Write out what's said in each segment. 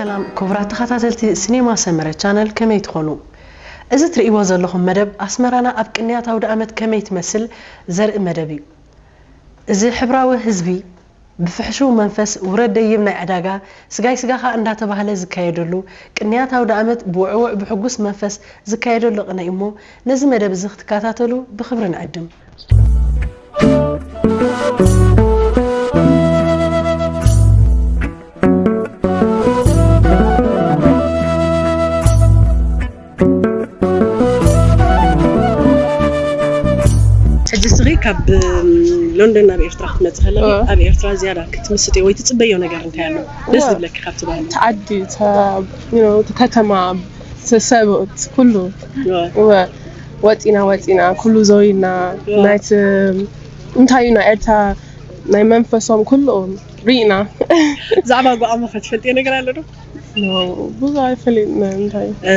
ሰላም ክቡራት ተኸታተልቲ ሲኔማ ሰመረ ቻነል፣ ከመይ ትኾኑ? እዚ ትርእይዎ ዘለኹም መደብ ኣስመራና ኣብ ቅንያት ኣውደ ኣመት ከመይ ትመስል ዘርኢ መደብ እዩ። እዚ ሕብራዊ ህዝቢ ብፍሕሽው መንፈስ ውረድ ደይብ ናይ ዕዳጋ ስጋይ ስጋኻ እንዳተባህለ ዝካየደሉ ቅንያት ኣውደ ኣመት ብውዕውዕ ብሕጉስ መንፈስ ዝካየደሉ ቅነ እዩ እሞ ነዚ መደብ እዚ ክትከታተሉ ብኽብሪ ንዕድም። ሕጂ እስኺ ካብ ሎንደን ናብ ኤርትራ ክትመጽእ ከለኺ ኣብ ኤርትራ ዝያዳ ክትምስጥዮ ወይ ትጽበዮ ነገር እንታይ ኣሎ? ደስ ዝብለኪ ካብቲ ባህሊ? እቲ ዓዲ፣ እቲ፣ you know፣ እቲ ከተማ፣ እቲ ሰባት፣ ኩሉ። እወ፣ ወጺና፣ ወጺና፣ ኩሉ ዘዊና፣ ናይቲ፣ እንታይ እዩ፣ ናይ ኤርትራ፣ ናይ መንፈሶም ኩሉ ርኢና። ብዛዕባ ጓቕሞ ከ ትፈልጥዮ ነገር ኣሎ ዶ? ኖ፣ ብዙ ኣይፈልጥን፣ እንታይ። እ፣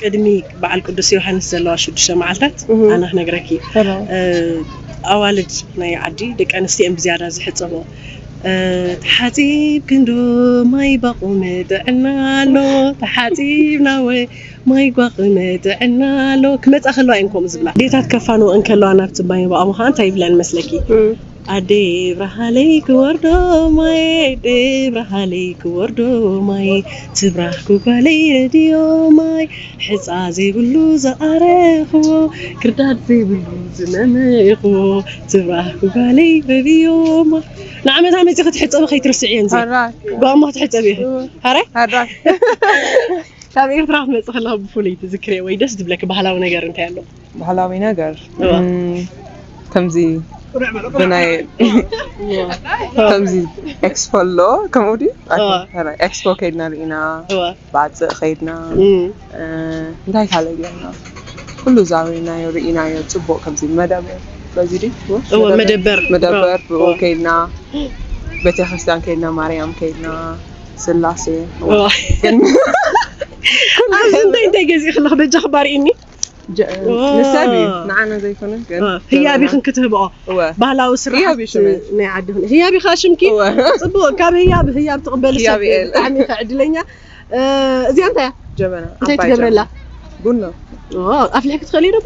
ቅድሚ በዓል ቅዱስ ዮሃንስ ዘለዋ ሽዱሽተ መዓልታት ኣነ ክነግረኪ። እ፣ ኣዋልድ ናይ ዓዲ ደቂ ኣንስትዮ እየን ብዝያዳ ዝሕጸቦ። እ፣ ተሓጺብ ክንዶ ማይ ባቑም ጥዕና ኣሎ፣ ተሓጺብና ወ ማይ ጓቕም ጥዕና ኣሎ። ክመጻ ከለዋ እየን ከምኡ ዝብላ። ኣዴታት ከፋንወ እንከለዋ ናብ ጽባይ ባቑም ኸዓ እንታይ ይብለን መስለኪ? ኣደ ብርሃለይ ክወርዶ ማይ፣ ኣደ ብርሃለይ ክወርዶ ማይ፣ ትብራህ ጉጓለይ ረድዮ ማይ፣ ሕጻ ዘይብሉ ዝኣረኽዎ፣ ክርዳድ ዘይብሉ ዝመመኽዎ፣ ትብራህ ጉጓለይ ረድዮ ማይ። ንዓመታ መጺ ክትሕጸቢ ከይትርስዕየን ዘ-፣ ሕራይ። ጓማ ክትሕጸቢ ኢኺ። እወ። ሕራይ? ሕራይ። ካብ ኤርትራ ክትመጽእ ከለኻ ብፍሉይ ትዝክርዮ ወይ ደስ ዝብለኪ ባህላዊ ነገር እንታይ ኣሎ? ባህላዊ ነገር? እዋ። እም፣ ከምዚ ብናይ ከምዚ ኤክስፖ ኣሎ፣ ከምኡ ድዩ? እዋ። ኣይኮነ፣ ኤክስፖ ከይድና ርኢና፣ እዋ። ባጽዕ ከይድና፣ እም። እ፣ እንታይ ካልእ ጌርና? ኩሉ ዛዊናዮ፣ ርኢናዮ፣ ጽቡቕ ከምዚ መደበር፣ በዚ ድዩ? እዋ፣ መደበር። መደበር፣ እዋ። ብኡ እዋ። ከይድና፣ ቤተክርስትያን ከይድና፣ ማርያም ከይድና፣ ስላሴ። እዋ። ግን ኣብዚ እንታይ እንታይ ገዚእኺ ኣለኺ? በጃኺ ባርኢኒ። ጀ-፣ ኦ። ንሰብ እዩ፣ ንዓና ዘይኮነ፣ ግን ኦ፣ ህያብ ጀበና። ኢኽን ክትህብኦ። እወ። ባህላዊ ስርሓት ህያብ እዩ ሽመይ። ናይ ዓድኽን። ህያብ ኢኻ ሽምኪ? እወ። ጽቡቕ፣ ካብ ህያብ፣ ህያብ ትቕበሊ ሰብ ህያብ እየ። ብጣዕሚ ኢኻ ዕድለኛ። እ፣ እዚኣ እንታይ እያ? ጀበና፣ እንታይ ዓባይ ትገብረላ? ጀበና። ቡና። ኦ፣ ኣፍሊሕኪ ትኽእሊ ዶ?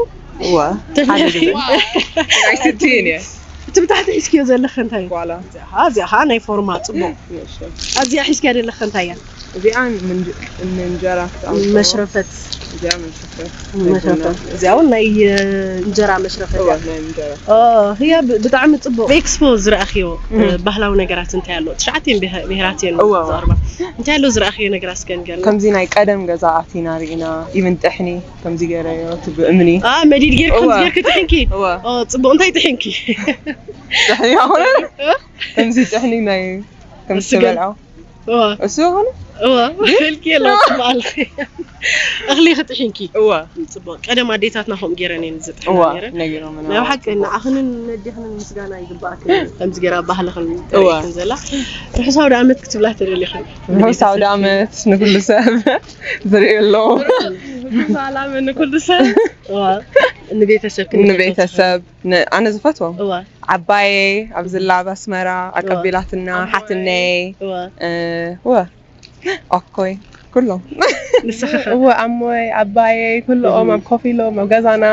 እወ። ተፍልሒ? ሓደ ግዜ። ኣይስትይን እየ። እቲ ብታሕቲ ሒዝክዮ ዘለኺ እንታይ እዩ? ዋላ። እዚኣ፣ እዚኣ ኸዓ ናይ ፎርማ ጽቡቕ። ንእሽቶ። ኣብዚኣ ሒዝክያ ዘለኺ እንታይ እያ? እዚኣ ምንጅ-፣ ንእንጀራ ክትኣምጽኦ። መሽረፈት። እዚኣ መሽረፈት። መሽረፈት። እዚኣ እውን ናይ፣ እ፣ እንጀራ መሽረፈት እዋ፣ እያ። ናይ እንጀራ። ኦ፣ ህያ ብ-፣ ብጣዕሚ ጽቡቕ። ኤክስፖ ዝረኣኽዮ፣ እ፣ እህ። ባህላዊ ነገራት እንታይ ኣሎ? ትሽዓተ ብሄ-፣ ብሄራት እየን እዋ፣ እዋ። ዝቐርባ። እንታይ ኣሎ ዝረኣኽዮ ነገራት እስከ ንገርና? ከምዚ ናይ ቀደም ገዛ ኣቲና ርኢና፣ ኢቭን ጥሕኒ ከምዚ ገይረዮ፣ እቲ ብእምኒ። አ፣ መዲድ ጌርኪ ከምዚ እዋ። ጌርኪ ጥሒንኪ? እዋ። ኦ፣ ጽቡቕ። እንታይ ጥሒንኪ? ጥሕኒ ኣይኮነን? እ? ከምዚ ጥሕኒ ናይ፣ ከምዚ ስገም። ተበልዖ። እዋ። እሱ ይኾነ? እዋ። ድዩ? ክልኪ የለ፣ እዋ። ጽቡቕ ኣልኪ። እኽሊ ክትሕንኪ። እዋ። ጽቡቕ። ቀደም ኣዴታትና ከምኡ ገይረን እየን ዝጥሕና እዋ፣ ነይረን። ነጊሮምና። ናይ ብሓቂ ንዓኽንን ነዴኽንን ምስጋና ይግብኣክን። ከምዚ ገይራ ባህልኽን እዋ። ተርእየክን ዘላ። ርሑስ ኣውደ ዓመት ክትብላ ተደሊኽን? ርሑስ ኣውደ ዓመት ንኩሉ ሰብ ዝርእዮ ኣለዉ። ርሑስ ዓመት ንኩሉ ሰብ። እዋ። ንቤተሰብክን ንቤተሰብ፣ ን-፣ ኣነ ዝፈትዎም። እዋ። ዓባየይ፣ ኣብ ዝላ ኣብ ኣስመራ፣ እዋ። ኣቀቢላትና፣ ኣሞይ። ሓትነይ፣ እዋ። እ፣ እወ። ኣኮይ፣ ኩሎም። ንስኺ ኸ? እወ፣ ኣሞይ፣ ዓባየይ፣ ኩሎም እም። ኣብ ኮፍ ኢሎም፣ ኣብ ገዛና።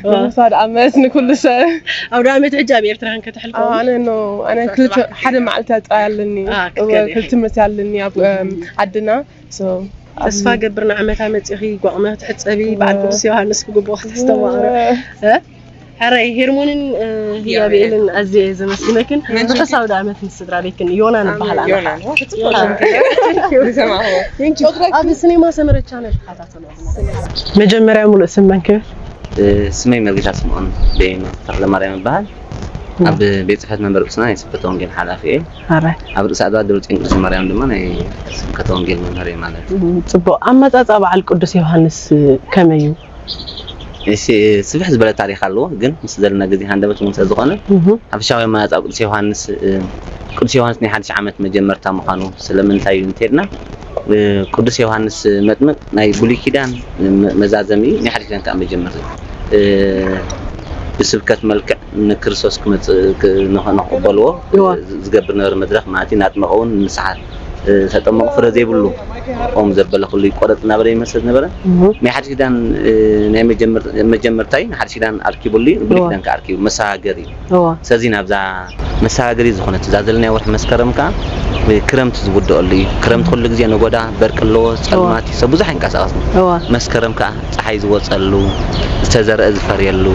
እዋ። ርሑስ ኣውደ ዓመት ንኩሉ ሰብ። ኣውደ ዓመት ሕጂ ኣብ ኤርትራ ክንከተሕልፎ? ኣነ ኖ፣ ኣነ ክልተ፣ ሓደ መዓልቲ ጥራይ ኣለኒ። ኣ፣ እወ፣ ክትከዲ ኢኺ። ክልተ ትምህርቲ ኣለኒ ኣብ፣ እም። እም፣ ዓድና። So፣ ተስፋ ኣብ ገብር ንዓመታ መጺኺ ጓቕመ ክትሕጸቢ፣ በዓል እወ። ቅዱስ ዮሃንስ ብግቡእ ክተስተማቕሪ። እወ። እ? ሕራይ ሄርሞንን፣ እ፣ ህያብኤልን ኣዝየ እየ ዘመስግነክን። መን ርሑስ ሽምኪ? ኣውደ ዓመት ምስ ስድራ ቤትክን። ዮና ንበሃል ኣነ ዮና። ኸዓ። ዮና። ንሰማዕዎ። Thank you። ኣብ ሲኔማ ሰመረ ቻነል ተኸታተሉ። መጀመርያ ሙሉእ ስም መን ክብል? እ፣ ስመይ መርጌታ ስምኦን በየነ ተኽለማርያም እበሃል። እ። ኣብ ቤት ጽሕፈት መንበር ቅዱስና ናይ ስብከተ ወንጌል ሓላፊ እየ። ሕራይ። ኣብ ርእሰ ኣድባራት ደብረጽዮን ቅድስት ማርያም ድማ ናይ ስብከተ ወንጌል መምህር እየ ማለት እዩ። እ፣ ጽቡቕ። ኣመጻጽኣ በዓል ቅዱስ ዮሃንስ ከመይ እዩ? እሺ፣ ስፍሕ ዝበለ ታሪኽ ኣለዎ፣ ግን ምስ ዘለና ግዜ ሃንደበት እውን ስለ ዝኾነ፣ እህ። ሓፈሻዊ ኣመጻጽኣ ቅዱስ ዮሃንስ፣ እ፣ ቅዱስ ዮሃንስ ናይ ሓድሽ ዓመት መጀመርታ ምዃኑ ስለምንታይ እዩ እንተልና፣ እ፣ ቅዱስ ዮሃንስ መጥምቅ ናይ ብሉይ ኪዳን መ-፣ መዛዘሚ እዩ፣ ናይ ሓድሽ ኪዳን ከዓ መጀመርታ እዩ። እ፣ ብስብከት መልክዕ ንክርስቶስ ክመጽእ ክ-፣ ንኸ-፣ ንኽቕበልዎ እዋ። ዝ-፣ ዝገብር ነበረ መድረኽ ማለት እዩ። እናጥመቐ እውን ንስሓ ተጠመቑ ፍረ ዘይብሉ ኦም ዘበለ ኩሉ ይቆረፅ እናበለ ይመስል ነበረ። ናይ ሓድሽ ኪዳን ናይ መጀመርታይ ንሓድሽ ኪዳን ኣርኪቡሉ እዩ፣ ብሉይ ኪዳን ከኣርኪቡ መሰጋገሪ እዩ። ስለዚ ናብዛ መሰጋገሪ ዝኾነት እዛ ዘለና ወርሒ መስከረም ከዓ ክረምቲ ዝውደአሉ እዩ። ክረምቲ ኩሉ ግዜ ነጎዳ በርቂ ኣለዎ፣ ፀልማት እዩ፣ ሰብ ብዙሕ ኣይንቀሳቐስን። መስከረም ከዓ ፀሓይ ዝወፀሉ፣ ዝተዘርአ ዝፈርየሉ፣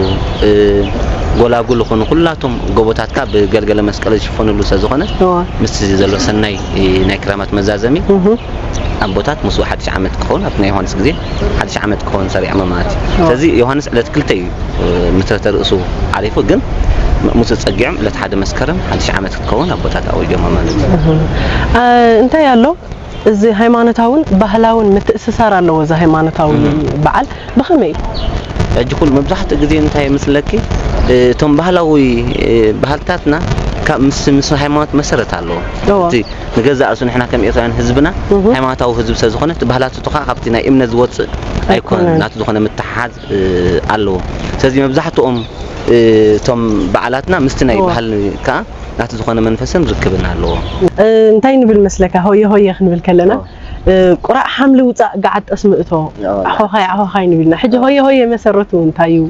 ጎላጉል ይኹኑ ኩላቶም ጎቦታትካ ብገልገለ መስቀል ዝሽፈኑሉ ስለዝኾነ ምስቲ ዘሎ ሰናይ ናይ ክራማት መዛዘሚ ኣቦታት ምስኡ ሓድሽ ዓመት ክኸውን ኣብቲ ናይ ዮሃንስ ግዜ ሓድሽ ዓመት ክኸውን ሰሪዖሞ ማለት እዩ። ስለዚ ዮሃንስ ዕለት ክልተ እዩ ምስረተ ርእሱ ዓሪፉ፣ ግን ምስኡ ጸጊዖም ዕለት ሓደ መስከረም ሓድሽ ዓመት ክትከውን ኣቦታት ኣውጆሞ ማለት እዩ። እንታይ ኣሎ እዚ ሃይማኖታውን ባህላውን ምትእስሳር ኣለዎ። እዚ ሃይማኖታዊ በዓል ብኸመይ እዩ? ሕጂ ኩሉ መብዛሕትኡ ግዜ እንታይ ይመስለኪ እቶም ባህላዊ ባህልታትና ካብ ምስ ምስ ሃይማኖት መሰረት ኣለዎ። እቲ ንገዛእ ርእሱ ንሕና ከም ኤርትራውያን ህዝብና ሃይማኖታዊ ህዝቢ ስለ ዝኾነ እቲ ባህላት እቱ ከዓ ካብቲ ናይ እምነት ዝወፅእ ኣይኮነን። ናቱ ዝኾነ ምትሓሓዝ ኣለዎ። ስለዚ መብዛሕትኦም እቶም በዓላትና ምስቲ ናይ ባህል ከዓ ናቲ ዝኾነ መንፈስን ርክብን ኣለዎ። እንታይ ንብል መስለካ ሆየ ሆየ ክንብል ከለና ቁራዕ ሓምሊ ውፃእ ገዓት ጠስሚ እቶ ዓኾኻይ ዓኾኻይ ንብልና ሕጂ ሆየ ሆየ መሰረቱ እንታይ እዩ?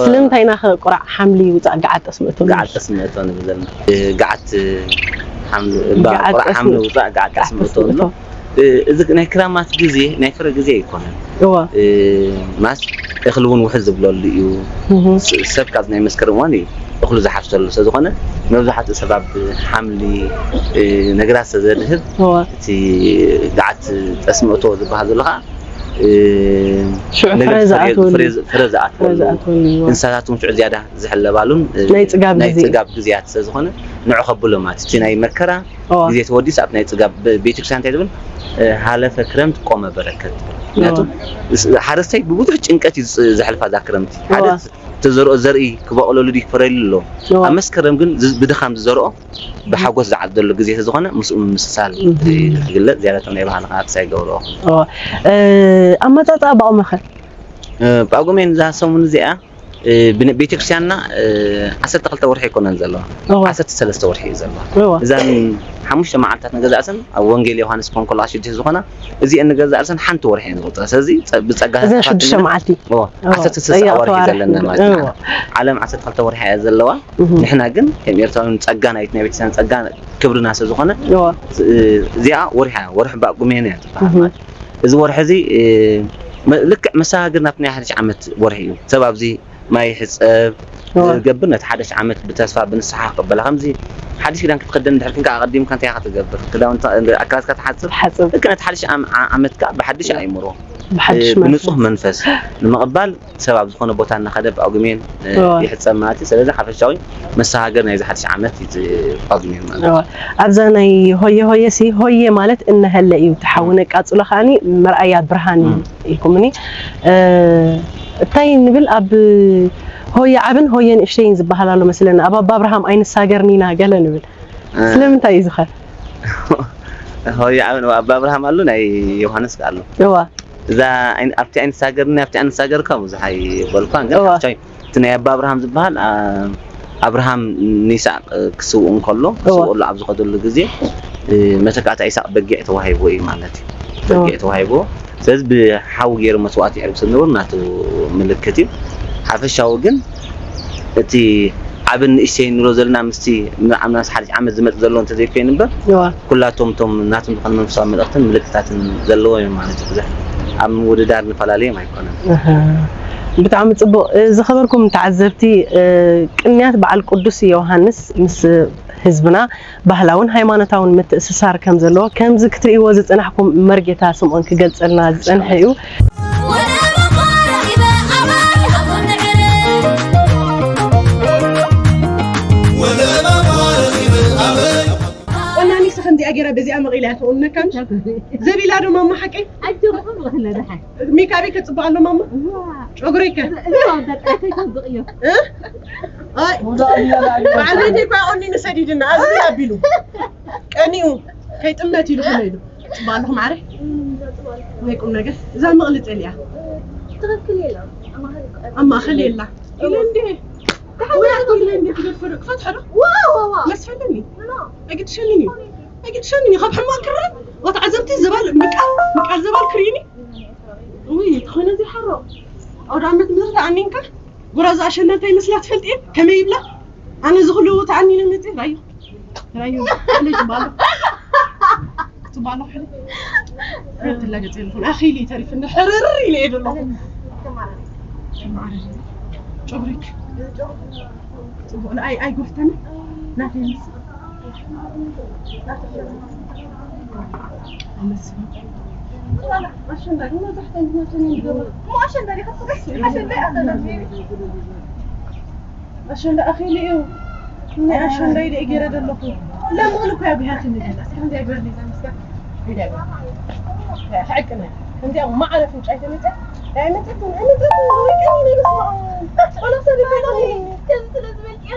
ስለምንታይ ኢና ከ ቁራዕ ሓምሊ ውፃእ ገዓት ጠስሚ እቶ ንብል? ገዓት ጠስሚ እቶ ንብል ዘለና ገዓት ሓምሊ እባ ቁራዕ ሓምሊ ውፃእ ገዓት ጠስሚ እቶ ንብል። እዚ ናይ ክራማት ግዜ ናይ ፍረ ግዜ ኣይኮነን። እዋ ማስ እኽሊ እውን ውሕዝ ዝብለሉ እዩ። ሰብ ካብዚ ናይ መስከረም እዋን እዩ እኽሉ ዝሓፍሰሉ ስለዝኾነ መብዛሕትኡ ሰብ ኣብ ሓምሊ ነገራት ስለዘድህብ እቲ ገዓት ጠስሚ እቶ ዝበሃል ዘሎ ከዓ ሽዑ ፍረ ዝኣትወሉ ፍረ ዝኣትወሉ እንስሳታት እውን ሽዑ ዝያዳ ዝሕለባሉን ናይ ጽጋብ ግዜያት ስለዝኾነ ንዑ ከብሎ ማለት እቲ ናይ መከራ ግዜ ተወዲስ ኣብ ናይ ጽጋብ ቤተክርስትያን እንታይ ትብል ሃለፈ ክረምት ቆመ በረከት ትብል። ምክንያቱ ሓረስታይ ብብዙሕ ጭንቀት እዩ ዘሕልፋ እዛ ክረምቲ። ሓደ ተዘርኦ ዘርኢ ክበቕለሉ ድዩ ክፈረሉ ኣሎ። ኣብ መስከረም ግን ብድኻም ዝዘርኦ ብሓጎስ ዝዓደሉ ግዜ ስለዝኾነ ምስኡ ምምስሳል ክግለጽ ዝያዳ ናይ ባህልና ክሳይ ገብርኦ። ኣመጻጽኣ ባቑመኸ ጳጉሜን እዛ ሰሙን እዚኣ ቤተክርስትያንና ዓሰርተ ክልተ ወርሒ ኣይኮነን ዘለዋ፣ ዓሰርተ ሰለስተ ወርሒ እዩ ዘለዋ። እዘን ሓሙሽተ መዓልታት ንገዛእሰን ኣብ ወንጌል ዮሃንስ ኮንኮላ ሽዱሽተ ዝኾና እዚአን ንገዛእሰን ሓንቲ ወርሒ እየን ዝቑፅራ። ስለዚ ብፀጋ እዘን ሽዱሽተ መዓልቲ ዓሰርተ ሰለስተ ወርሒ ዘለና ማለት እዩ። ዓለም ዓሰርተ ክልተ ወርሒ እያ ዘለዋ። ንሕና ግን ከም ኤርትራውያን ፀጋ ናይቲ ናይ ቤተክርስትያን ፀጋ ክብርና ስለዝኾነ እዚኣ ወርሒ ወርሒ ባቁሜን እያ ትበሃል ማለት እዩ። እዚ ወርሒ እዚ ልክዕ መሰጋገሪ ናብቲ ናይ ሓድሽ ዓመት ወርሒ እዩ። ሰብ ኣብዚ ማይ ይሕጸብ ዝገብር ነቲ ሓድሽ ዓመት ብተስፋ ብንስሓ ክቕበላ ከምዚ ሓድሽ ክዳን ክትክደን ድሕር ክንካ ኣቐዲምካ እንታይ ኢኻ ትገብር? ክዳውንቲ ኣካላትካ ትሓጽብ። ልክዕ ነቲ ሓድሽ ዓመት ከዓ ብሓድሽ ኣእምሮ ብሓድሽ ብንጹህ መንፈስ ንምቕባል ሰብ ኣብ ዝኾነ ቦታ እናኸደ ብኣጉሜን ይሕጸብ ማለት እዩ። ስለዚ ሓፈሻዊ መሰጋገሪ ናይዚ ሓድሽ ዓመት እዩ ጳጉሜን ማለት እዩ። ኣብዛ ናይ ሆየ ሆየ ሲ ሆየ ማለት እነሀለ እዩ። እቲ ሓዊ ነቃጽሎ ከዓኒ መርኣያ ብርሃን እዩ ኢልኩምኒ። እንታይ ንብል ኣብ ሆየ ዓብን ሆየ ንእሽተይን ዝበሃል ኣሎ መስለኒ። ኣብ ኣባ ኣብርሃም ኣይንሳገርን ኢና ገለ ንብል። ስለምንታይ እዩ ዝኸ? ሆየ ዓብን ኣባ ኣብርሃም ኣሎ ናይ ዮሃንስ ኣሎ። እዋ እዛ ኣብቲ ኣይንሳገርኒ ኣብቲ ኣይንሳገርካ ብዙሕ ኣይበልኳን ግን ሓቻይ እቲ ናይ ኣባ ኣብርሃም ዝበሃል ኣብርሃም ንይስቅ ክስውእ እንከሎ ክስውእሉ ኣብ ዝኸደሉ ግዜ መተካእታ ይስቅ በጊዕ ተዋሂብዎ እዩ ማለት እዩ። በጊዕ ተዋሂብዎ ስለዚ ብሓዊ ገይሩ መስዋእቲ የዕርግ ስንብር ናቱ ምልክት እዩ። ሓፈሻዊ ግን እቲ ዓብን ንእሽተይ ንብሎ ዘለና ምስቲ ምናምናስ ሓድሽ ዓመት ዝመፅ ዘሎ እንተዘይኮይኑ እምበር ኩላቶም እቶም ናቶም ዝኾነ መንፈሳዊ መልእኽትን ምልክታትን ዘለዎ እዮም ማለት እዩ። ብዙሕ ኣብ ምውድዳር ንፈላለዮም ኣይኮነን። ብጣዕሚ ፅቡቕ ዝኸበርኩም ተዓዘብቲ ቅንያት በዓል ቅዱስ ዮሃንስ ምስ ህዝብና ባህላውን ሃይማኖታውን ምትእስሳር ከም ዘለዎ ከምዚ ክትርእይዎ ዝፀናሕኩም መርጌታ ስምኦን ክገልፀልና ዝፀንሐ እዩ። ቆናኒስ ከምዚኣ ገይራ በዚኣ መቒላ እያ ትቑነካ። ዘቢላ ዶ ማማ ሓቀይ? ሜካበይ ከፅብቕ ኣሎ ማማ? ጨጉረይ ከ? በዓል ቤተይ እኳ ቆኒኑ ሰዲድና ኣዝዩ ኣቢሉ ቀኒኡ ከይጥመት ኢሉ ከመ ኢሉ ፅቡቅ ኣለኹ ማዕረ ናይ ቁም ነገር እዛ መቕልፀል እያ ኣብ ማእኸል የላ ኢለ እንዲ ክፈትሐ ዶ መስፈለኒ ኣይግድሸንን እዩ ኣይግድሸኒ ካብ ሕማቅ ክረ ወተዓዘብቲ ዘባል ምቃል ምቃል ዘባል ክሪኒ ውይ ተኾነ እዚ ሓሮ ኣውደ ዓመት ምድሪ ተኣኒንካ ጉራዝ ኣሸንዳ እንታይ መስላ ትፈልጥ እየ ከመይ ይብላ ኣነ እዚ ኩሉ ተኣኒነ መፅእ ራዩ ራዩ ኣነ ይባሉ ትባሉ ሕል ትላገፅ ይልኩን ኣኺሊ ተሪፍኒ ሕርር ኢለ እየ ዘለኹ ጨጉሪክ ፅቡቕ ንኣይ ኣይጎሕተኒ ናተይ ምስ ኣሸንዳ ኣኺሉ እዩ ናይ ኣሸንዳ ኢደ ገይረ ዘለኹ ለምኡን እኮ ያብሃት ንገላ እስከ እንዲያ ገርሊ ዘምስካ እንዲያ ገርሊ ሓቅና እንዲያ ማዕረፍ ምጫይ ተመጫ ኣይመጣትን ኣይመጣትን ወይ ቀኒ ነብስ ማዕረፍ ወላ ሰብ ይፈለኒ ከም ስለዝበልቂ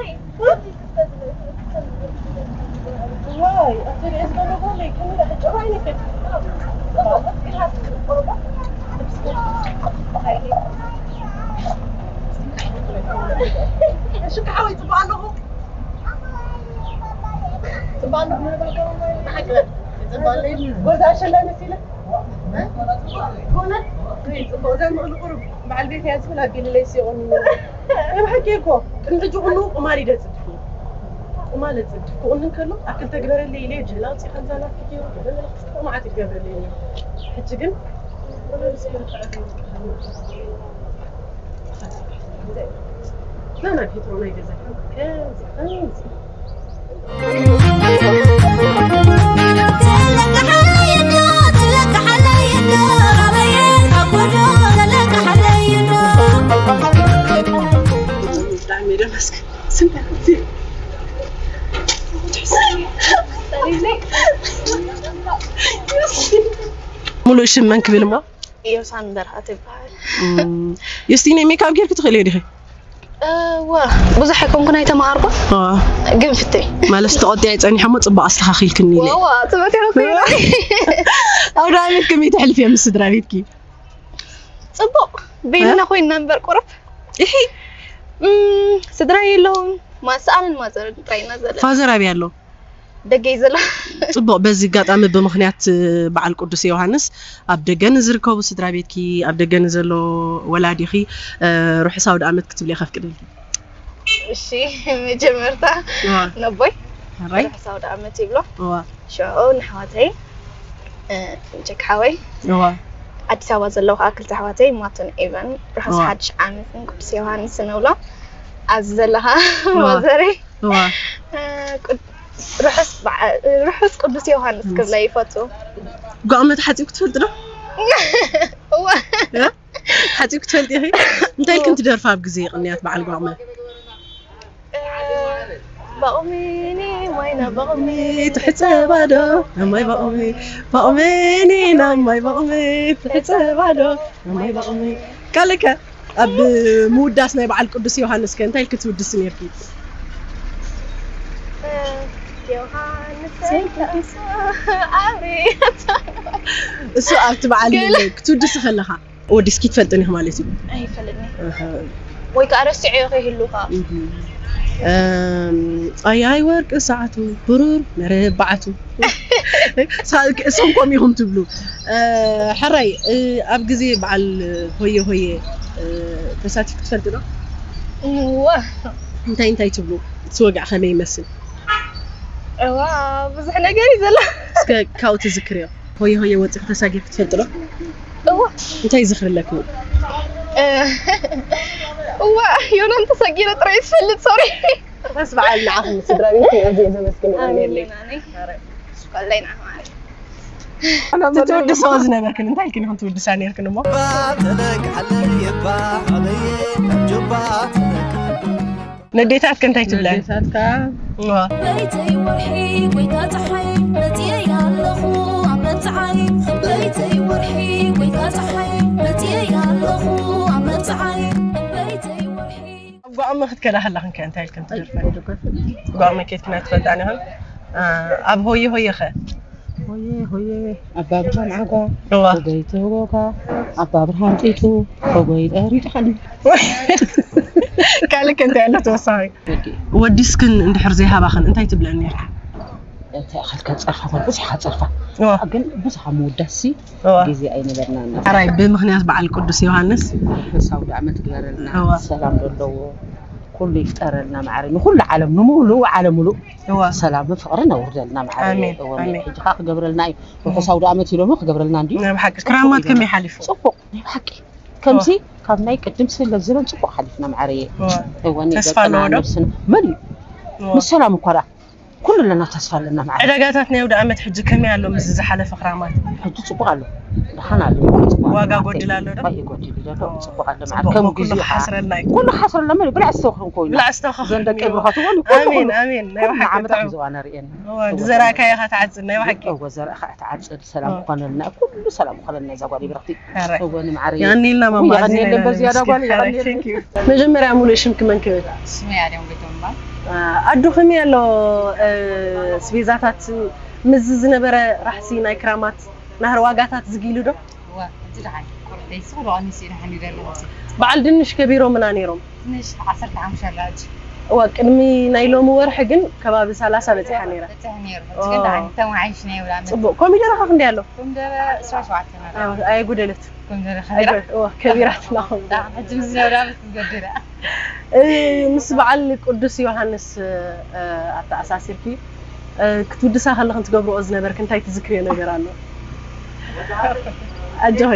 ሽካ ሓወይ ፅቡቅ ኣለኹ ጎዛ ሸላ መሲለ በዓል ቤት እያ ዝብል ኣቢልለይ ሲቆኒ ብሓቂ እኮ ቅድሚ ሕጂ ኩሉ ቁማል ይደፅድፍ ቁማል እፅድፍ ክቁንን ከሎ ኣክል ተግበረለይ ኢለ ጅህላ ውፅኢ ከምዛ ናትኪ ገይሩ ገለ መለክቲ ክጥቕ መዓት ይገብረለይ ሕጂ ግን ናና ቢትሮ ናይ ገዛ ከምዚ ከምዚ ሙሉእ ሽም መን ክብል እሞ? ዮሳን በርሃ ትበሃል። ዮስቲነ ሜካፕ ጌርኪ ትኽእልዮ ዲኺ? እወ ብዙሕ ኣይኮንኩን ኣይተማሃርኩን ግን ፍተይ ማለት ተቆጢዐ ፀኒሐ እሞ ፅቡቅ ኣስተካኪልክኒ ኢለ እወ ትመት ይኸኩ ኣውደ ዓመት ከመይ ተሕልፍዮ ምስ ስድራ ቤትኪ ፅቡቅ ቤልና ኮይንና እምበር ቁሩብ ይሒ ስድራ የለውን ማሰኣልን ማዘርን ጥራይና ዘለና ፋዘር ኣብይ ኣሎ ደገ እዩ ዘሎ ፅቡቕ በዚ ኣጋጣሚ ብምኽንያት በዓል ቅዱስ ዮሃንስ ኣብ ደገ ንዝርከቡ ስድራ ቤትኪ ኣብ ደገ ንዘሎ ወላዲኺ ርሑስ ኣውደ ኣመት ክትብሊ ከፍቅደልኪ እሺ መጀመርታ ነቦይ ርሑስ ኣውደ ኣመት ይብሎ ሽዑ ንሕዋተይ ጀክ ሓወይ ኣዲስ ኣበባ ዘለዉ ከዓ ክልተ ኣሕዋተይ ማቱን ኤቨን ርሑስ ሓድሽ ዓመትን ቅዱስ ዮሃንስን እብሎም ኣብዚ ዘለኻ ማዘረይ ርሑስ ቅዱስ ዮሃንስ ክብላ ይፈቱ ጓቕመ ተሓፂብኩ ትፈልጥ ዶ? እወ ሓፂብኩ ትፈልጥ ኢኺ? እንታይ ኢልክን ትደርፋ ኣብ ግዜ ቅንያት በዓል ጓቕመ? በቕሚኒ ማይና በቕሚ ትሕፀባ ዶ? ማይ በቕሚ በቕሚኒ ናብ ማይ በቕሚ ትሕፀባ ዶ? ማይ በቕሚ ካልከ ኣብ ምውዳስ ናይ በዓል ቅዱስ ዮሃንስ ከ እንታይ ኢልኪ ትውድሲ ነርኪ? እሱ ኣብቲ በዓል ክትውድሲ ከለኻ ወዲስኪ ትፈልጥን ኢኺ ማለት እዩ ኣይፈልጥኒ ወይ ከዓ ረሲዐዮ ከይህሉ ከዓ ኣያይ ወርቂ ሰዓቱ ብሩር መረባዓቱ እሶም ከምኡ ኢኹም ትብሉ ሕራይ ኣብ ግዜ በዓል ሆየ ሆየ ተሳቲፍኪ ትፈልጢ ዶ እንታይ እንታይ ትብሉ እቲ ወግዒ ከመይ ይመስል እዋ ብዙሕ ነገር እዩ ዘሎ እስከ ካብኡ ትዝክርዮ ሆየ ሆየ ወፂኺ ተሳጊርኪ ትፈልጢ ዶ እዋ እንታይ ዝኽሪ ኣለኪ እዋ ዮናን ተሳጊረ ጥራይ ዝፈልጥ ሶሪ በስ በዓል ንዓኹም ስድራ ቤት ኣብዚ እየ ዘመስግን ኣሜን ዮናነይ ሱቀለይ ንዓኹም ዓረይ ትውድስኦ ዝነበርክን እንታይ ኢልክን ኢኹም ትውድሳ ነርክን እሞ ነዴታትከ እንታይ ትብለን ነዴታትካ በይተይ ወርሒ ጎይታ ፀሓይ መፅየ ኣለኹ ኣብ መብፅዓይ በይተይ ወርሒ ጎይታ ፀሓይ መፅየ ኣለኹ ኣብ መብፅዓይ በይተይ ወርሒ ኣብ ጓዕመ ክትከዳ ከላኽን ከ እንታይ ኢልክን ትደርፈን ጓዕመ ኬድክን ኣይትፈልጣን ኢኽን ኣብ ሆየ ሆየ ኸ ሆየ ሆየ ኣባ ብርሃን ዓጓ እዋ ሆገይ ተወጋ ኣባ ብርሃን ጢጡ ሆጎይ ጠሪጥኻኒ ካልእ ከ እንታይ ኣሎ ተወሳኺ ወዲስክን እንድሕር ዘይሃባኽን እንታይ ትብለን ነርክን እንታይ ኢኻ ጸርፋ ኮን ብዙሕ ኢኻ ጸርፋ እዋ ግን ብዙሕ ምውዳሲ እዋ ግዜ ኣይነበርናን። ሕራይ ብምኽንያት በዓል ቅዱስ ዮሃንስ ርሑስ ኣውደ ዓመት ግበረልና። እዋ ሰላም ዘለዎ ኩሉ ይፍጠረልና ማዕረ ንኩሉ ዓለም ንምሉእ ዓለም ሙሉእ እዋ ሰላምን ፍቕርን ኣውርደልና ማዕረ። ኣሜን፣ እወ ኣሜን። ሕጂ ኸኣ ክገብረልና እዩ። ርሑስ ኣውደ ዓመት ኢሎሞ ክገብረልና እንዲ ናይ ብሓቂ ክራማት ከመይ ሓሊፉ ጽቡቕ ናይ ብሓቂ ከምዚ ካብ ናይ ቅድም ስለ ዝበን ጽቡቕ ሓሊፍና ማዕረ። እዋ እወ እኔ ተስፋ ገጽና ኣለዎ ዶ? ነብስና መን እዩ እዋ ምስ ሰላም እኳ ደኣ ኩሉ ኣለና ተስፋ ኣለና ማዕረ። ዕዳጋታት ናይ ኣውደ ዓመት ሕጂ ከመይ ኣሎ ምስ ዝሓለፈ ክራማት ሕጂ ጽቡቕ ኣሎ። ደሓን ኣሎ። ጽቡቕ ኣሎ ዋጋ ማዕረ። ጎድል ኣሎ ዶ? ኣይ ይጎድል ይደሎ ጽቡቕ ኣሎ ማዕረ። ጽቡቕ ከም ኩሉ ግዜኡ ኸኣ ክሓስረልና እዩ ኩሉ ሓስረልና መን ብላዕ ዝተወኸን ኮይኑ ብላዕ ዝተወኸን ዘን ደቂ ኮይኑ። ብኻቱ ወሉ ኣሜን ኣሜን ናይ ኩሉ ብሓቂ ዓመት ጥዑም ብዙ ኣነርእየን እዋ ዝዘራእካዮ ኢኻ ትዓጽድ ናይ ብሓቂ እወ ዘርእ ኸዓ ትዓጽድ ሰላም እወ። ክኾነልና ኩሉ ሰላም ክኾነልና እዛ ጓል ይብረኽቲ ሕራይ እወ ንማዕረ የቐንየልና ማማ የቐንየለን ኣዚና በዚያዳ ነመስግን። ጓል ሕራይ የቐንየለን thank you። መጀመርያ ሙሉእ ሽምኪ መን ክብል ስመይ ኣድዮም ቤቶም እምበር ኣዱ ከመይ ኣሎ እ፣ ስቤዛታት ምዚ ዝነበረ ራሕሲ ናይ ክራማት ናህሪ ዋጋታት ዝጊሉ ዶ እወ ሕጂ ደሓን ቁርደይ ስቕ ዶ ቀኒሱ እዩ ደሓን ይደሊ ሕጂ በዓል ድንሽ ከቢሮምና ነይሮም ትንሽ ዓሰርተ ሓሙሽተ ኣላ ሕጂ እዋ ቅድሚ ናይ ሎሚ ወርሒ ግን ከባቢ ሰላሳ በፂሓ ነይራ በፅሕ ነይሩ ሕጂ ግን ደሓን ተማሓይሽ ናይ ውላ ፅቡቅ ኮሚደረ ከ ክንደይ ኣሎ ኮሚደረ ዕስራ ሸውዓተ ናላ ኣዎ፣ ኣይጉደለት ኮሚደረ ከቢራ ኣይጉደለት እዋ ከቢራትና ደሓን ሕጂ ምስ ነውላ ምስ ትገድላ እ፣ ምስ በዓል ቅዱስ ዮሃንስ እ፣ ኣተኣሳሲርኪ እ፣ ክትውድሳ ከለኽን ትገብርኦ ዝነበርክ እንታይ ትዝክርዮ ነገር ኣሎ ኣጆኺ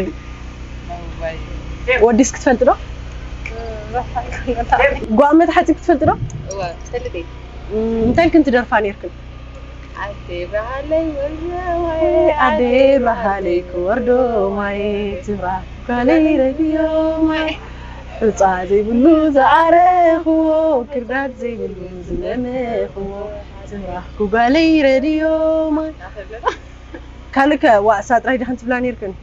ወዲስ ክትፈልጥ ዶ ጓመት ሓፂብ ክትፈልጥ ዶ እወ ትፈልጥ እየ እም፣ እንታይ ኢልክን ትደርፋ ነይርክን ኣደይ ብርሃለይ ወርዶ ማይ ኣደ ብርሃለይ ክወርዶ ማይ ትብራ ጓለይ ረድዮ ማይ ሑፃ ዘይብሉ ዝኣረኽዎ ክርዳድ ዘይብሉ ዝለመኽዎ ትብራ ጓለይ ረድዮ ማይ ካልከ ዋእሳ ጥራይ ዲኽን ትብላ ነይርክን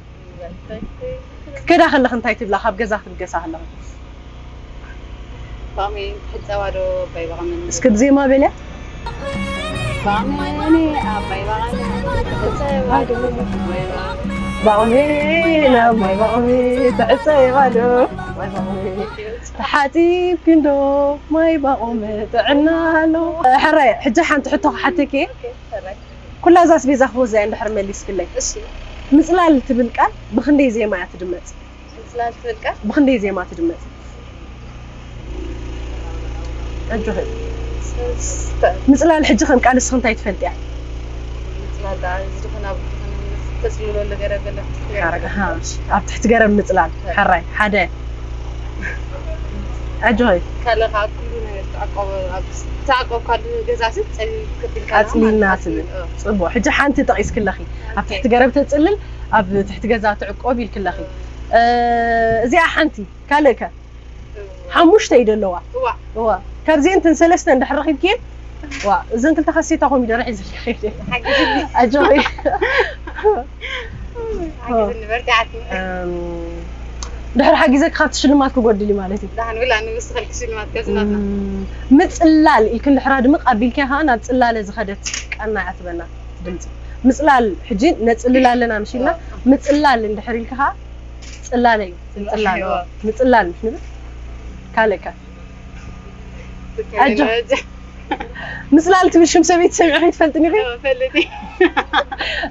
ክትከዳ ከለኽ እንታይ ትብላ ካብ ገዛ ክትብገሳ ከለኽ ባቕሚ ትሕፀባ ዶ ኣባይ ባቕመን እስኪ ብዜማ በልያ ባቕመኒ ኣባይ ባቕመን ትሕፀባ ዶ ኣባይ ባቕመን ባቕሜ ናብ ማይ ባቕሜ ትሕፀባ ዶ ተሓፂብኪ እንዶ ማይ ባቑሚ ጥዕና ኣሎ ሕራይ ሕጂ ሓንቲ ሕቶ ክሓተኪ ኩላ እዛ ኣስቤዛ ክወዛ እያ እንድሕር መሊስክለይ እሺ ምፅላል ትብል ቃል ብክንደይ ዜማ እያ ትድመፅ ምፅላል ትብል ቃል ብክንደይ ዜማ ትድመፅ ኣጆኺ ሰስተ ምፅላል ሕጂ ከም ቃል እስኺ እንታይ ትፈልጥያ ምፅላል ደኣ እዚ ዝኾነ ኣብ ዝኾነ ተፅልሎ ነገር ገለ ሓረግ፣ ኣሃ፣ ኣብ ትሕቲ ገረብ ምፅላል ሓራይ ሓደ ኣጆኺ ካልእ ከዓ ኩሉ ነገር ተዓቆበ ኣብ ተዓቆብ ካሉ ገዛ ሲ ፀሊል ከቢልካ ኣፅሊልና ትብል ፅቡቅ ሕጂ ሓንቲ ጠቂስክለኺ ኣብ ትሕቲ ገረብ ተፅልል ኣብ ትሕቲ ገዛ ትዕቆብ ኢልክለኺ እ፣ እዚኣ ሓንቲ ካልእ ከ ሓሙሽተ እዩ ዘለዋ እዋ እዋ ካብዚአን እተን ሰለስተ እንድሕር ረኺብክየን ዋ እዘን ክልተ ካሴታ ኮሚደረ ሒዘ ኣጆኺ ሓግዝኒ በርቲዓትኒ እም፣ ድሕሪ ሓጊዘ ካብቲ ሽልማት ክጎድል እዩ ማለት እዩ ዳሕን ብላ ንውስኸልኪ ሽልማት ከዝናትና እም፣ ምፅላል ኢልክን ድሕራ ድምቕ ኣቢልኪ ከዓ ናብ ፅላለ ዝኸደት ቃና እያ ትበና ድምፂ ምፅላል ሕጂ ነፅልል ኣለና ምሽ ኢልና ምፅላል እንድሕር ኢልኪ ከዓ ፅላለ እዩ ምፅላል እዋ። ምፅላል ምሽ ንብል ካልእ ከ ኣጆ። ምፅላል ትብል ሽም ሰበይቲ ሰሚዐ ከይትፈልጥኒ ኢኺ ፈልጥ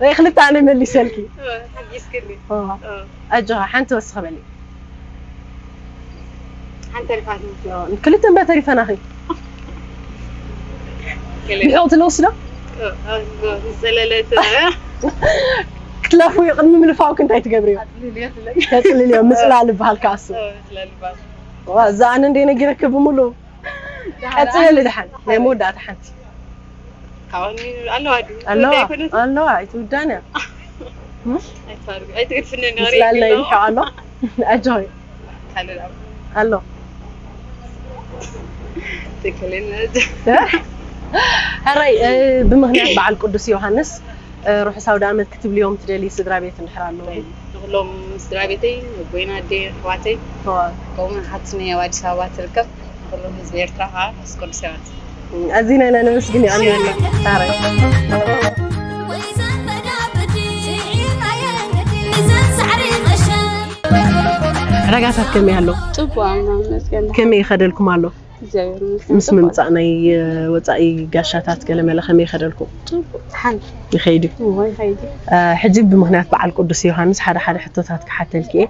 ወይ ክልተ ኣነ መሊሰልኪ ሓጊዝክኒ ኣጆ ሓንቲ ወስኸ በሊ ሓንቲ ሪፋት ክልተ እምበር ተሪፈናኺ ብሕቕ ትለውስዶ ዝፀለለት ክትለፍዊ ቅድሚ ምልፋውክ እንታይ ትገብርዮ ተፅልልዮ ምፅላል ይበሃል ከኣሱ እዛ ኣነ እንደ ነጊረክ ብምሉ ቀፅለሊ ድሓን ናይ መወዳእታ ሓንቲ ኣለዋ ድዩ ኣለዋ ኣለዋ ኣይትውዳን እያ ኣይትግድፍኒ ምስላለይ ይሕቕ ኣሎ ኣጆይ ኣሎ ሕራይ ብምኽንያት በዓል ቅዱስ ዮሃንስ ርሑስ ኣውደ ዓመት ክትብልዮም ትደልዪ ስድራ ቤት እንድሕር ኣለዉ ንኩሎም ስድራ ቤተይ ኣቦይን ኣደይን ኣሕዋተይ ከምኡውን ሓትነይ ኣብ ኣዲስ ኣበባ ትርከብ ንኩሎም ህዝቢ ኤርትራ ከዓ ርሑስ ቅዱስ ዓመት ኣዚና ኢና ነመስግን ይቐንየልና ሕራይ ዕዳጋታት ከመይ ኣሎ ፅቡቅ ኣምላኽ ይመስገን ከመይ ይኸደልኩም ኣሎ እግዚኣብሔር ይመስገን። ምስ ምምፃእ ናይ ወፃኢ ጋሻታት ገለመለ ከመይ ይኸደልኩም? ጽቡቅ ሓንቲ ይኸይድ እዩ። እሞ ይኸይድ እዩ። ሕጂ ብምክንያት በዓል ቅዱስ ዮሃንስ ሓደ ሓደ ሕቶታት ክሓተልኪ እየ።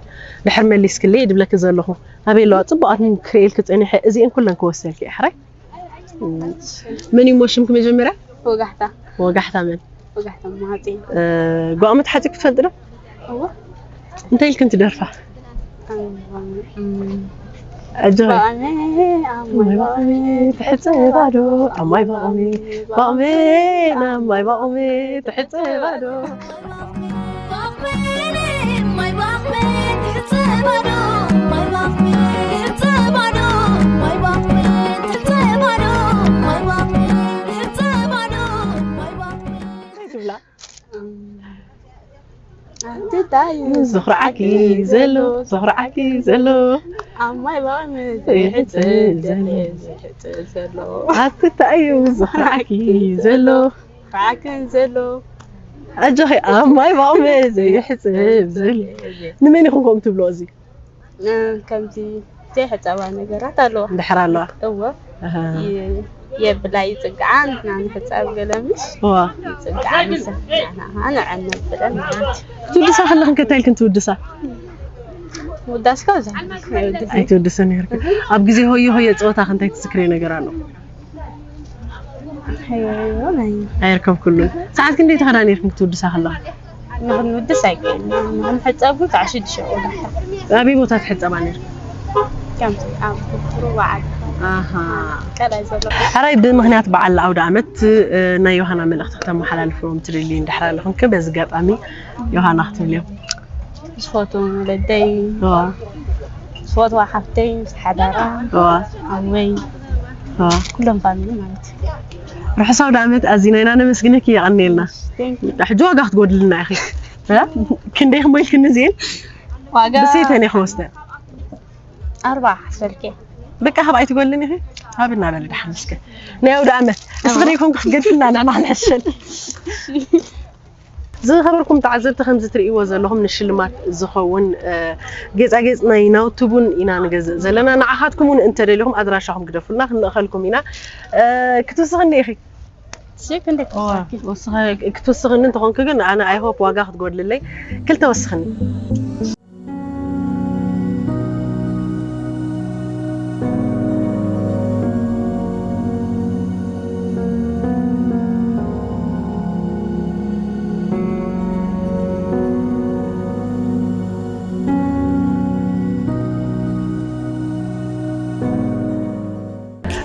ድሕር መሊስክለይ ድብለኪ ዘለኹ ኣበይ ኣለዋ? ፅቡቃት ክርእየልኪ ፀኒሐ እዚአን ኩለን ክወስደልኪ እየ። ሕራይ? መን እዩ ሽምኪ መጀመርያ? ወጋሕታ ወጋሕታ መን? ወጋሕታ ማሃፂ ጓቕሚ ተሓፂብኪ ትፈልጢ ዶ? እዎ እንታይ ኢልክን ትደርፋ? እም፣ ኣጆኺ። ባእመ ኣማይ ባእመ ትሕፀ ባዶ ኣማይ ባቕሚ ባቕሚ ኣማይ ባቕሚ ትሕፀ ባዶ ትብላ ኣትታይ ዝኽርዓኪ ዘሎ ዝኽርዓኪ ዘሎ ኣማይ ባእመ ይሕፅብ ዘሎ ይሕፅብ ዘሎ ኣትታይ ዝኽርዓኪ ዘሎ ፋዕክን ዘሎ ኣጆኺ ኣማይ ባቕሚ ዘይሕፅብ ዘሎ ንመን ኢኹም ከምኡ ትብሎ እዚ ከምዚ ዘይሕፀባ ነገራት ኣለዋ እንድሕር ኣለዋ እዎ ኣሃ። የብላ ይፅግዓ ንሕና ንሕፀብ ገለምሽ ዋ ይፅግዓ ንሰ ንዕነብለን ማለት ትውድሳ ከለኽን ከታይ ኢልክን ትውድሳ ውዳስካ ብዙሕ ኣይውድስ ኣይትውድስን ነርክን ኣብ ግዜ ሆዮ ሆዮ ፀወታ ክንታይ ትዝክርዮ ነገር ኣሎ ኣይርከብኩሉን ሰዓት ክንደይ ተኸዳ ነርክን ክትውድሳ ከለኻ ንክንውድስ ኣይክእልና ንክንሕፀብ ግን ከዓ ሽዱሽተ ቆላሕታ ኣበይ ቦታ ትሕፀባ ነርክን ከምዚ ኣብ ሩባ ዓዲ ኣሃ ቀላይ ዘሎ ሕራይ ብምክንያት በዓል ኣውደ ዓመት ናይ ዮሃና መልእኽቲ ክተመሓላልፍዎም ትደልዩ እንድሕር ኣለኹም በዚ ኣጋጣሚ ዮሃና ክትብልዮም ዝፈትዎም ወለደይ ዝፈትዋ ሓፍተይ ምስ ሓዳራ ኣወይ ኩሎም ፋሚሊ ማለት እዩ ርሑስ ኣውደ ዓመት ኣዚና ኢና ነመስግነኪ የቐንየልና ሕጂ ዋጋ ክትጎድልና ኢኺ ክንደይ ክሞ ኢልክኒ እዚኤን ዋጋ ብሴተን እየ ክወስደ ኣርባ ሓሰልከ በቃ ካብ ኣይትጎልን ኢኺ ኣብ እናበለ ድሓን እስከ ናይ ኣውደ ዓመት እስኺ ደይኮንኩ ክትገድልና ንሕና ክንሕሸል ዝኸበርኩም ተዓዘብቲ ከምዚ ትርእይዎ ዘለኹም ንሽልማት ዝኸውን ጌፃጌፅ ናይ ናውቲ ቡን ኢና ንገዝእ ዘለና ንዓኻትኩም እውን እንተደሊኹም ኣድራሻኹም ግደፉልና ክንልእኸልኩም ኢና ክትውስኽኒ ኢኺ ክትውስኽኒ እንተኾንኪ ግን ኣነ ኣይሆፕ ዋጋ ክትጎድልለይ ክልተ ወስኽኒ